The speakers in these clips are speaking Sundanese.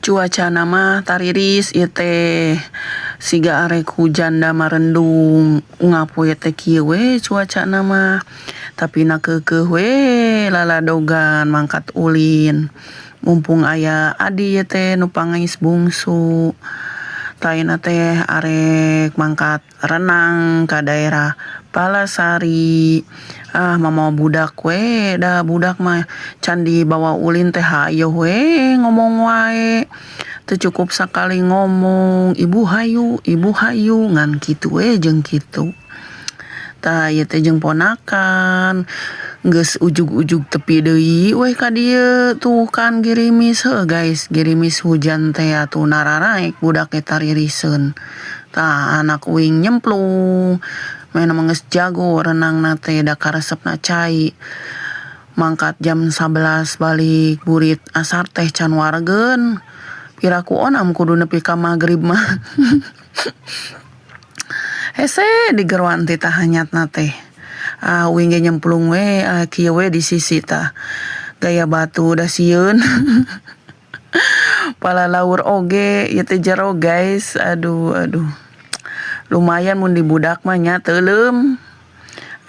Cuacana mah tariris ieu teh, siga arek hujan da marendung. Unggal poe teh kieu we cuacana mah, tapi na keukeuh we laladogan mangkat ulin. Mumpung aya adi ieu teh nu pangais bungsu. Tah, ayeuna teh arek mangkat renang ka daerah Palasari. Ah, mamawa budak we, da budak mah can dibawa ulin teh hayoh we ngomong wae. Teu cukup sakali ngomong, "Ibu hayu, Ibu hayu," ngan kitu we jeung kitu. Tah, ieu teh jeung ponakan, geus ujug-ujug tepi deui we ka dieu. Tuh kan girimis heuh, guys, girimis hujan teh atuh nararaek budak ge taririseun. Tah, anak uing nyemplung, manehna mah geus jago renangna teh, da karesepna cai. Mangkat jam 11 balik burit asar teh can waregeun. Piraku onam kudu nepi ka magrib mah. Hese digeroan teh tah hanyatna teh. Ah, uing ge nyemplung we, ah, kieu we di sisi tah. Gaya batu da sieun. Palalaur oge ieu teh jero, guys, aduh aduh. Lumayan mun di budak mah nya teuleum.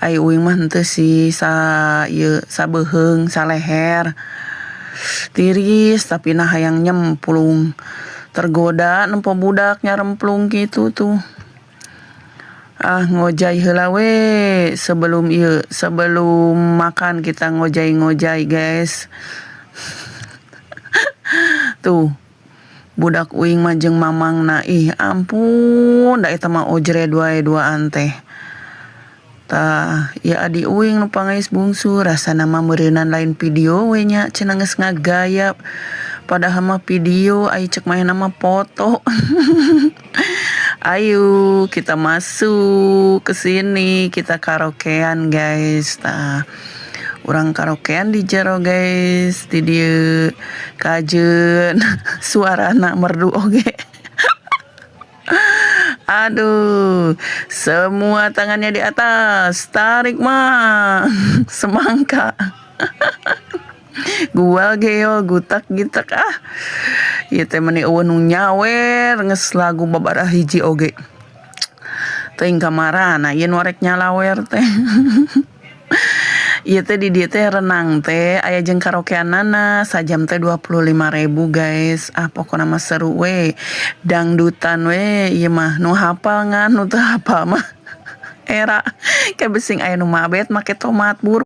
Ai uing mah henteu sih, sa ieu sabeuheung saleher. Tiris tapi nah hayang nyemplung. Tergoda nempo budak nyaremplung kitu tuh. Ah, ngojay heula we sebelum ieu, sebelum makan kita ngojay-ngojay, guys. Tuh, budak uing mah jeung mamangna, ih ampun, da eta mah ojred wae duaan teh. Tah, ieu adi uing nu pangais bungsu, rasana mah meureunan lain video we nya, cenah geus ngagaya. Padahal mah video, ai cek manehna mah foto. Ayo kita masuk ke sini, kita karaokean, guys. Tah, urang karaokean di jero, guys, di dieu kajeun suarana merdu oge. Aduh, semua tangannya di atas, tarik mah, semangka. Gua geo gutak gitak ah. Ieu teh meuni euweuh nu nyawer geus lagu babaraha hiji oge. Teuing kamarana ieu nu arek nyalawer teh. Ieu teh di dieu teh renang teh aya jeung karaokeanana, sajam teh 25.000, guys. Ah, pokona mah seru we, dangdutan we ieu mah, nu hafal ngan nu teu hafal mah era kayak besing aya nu mabet make tomat buru.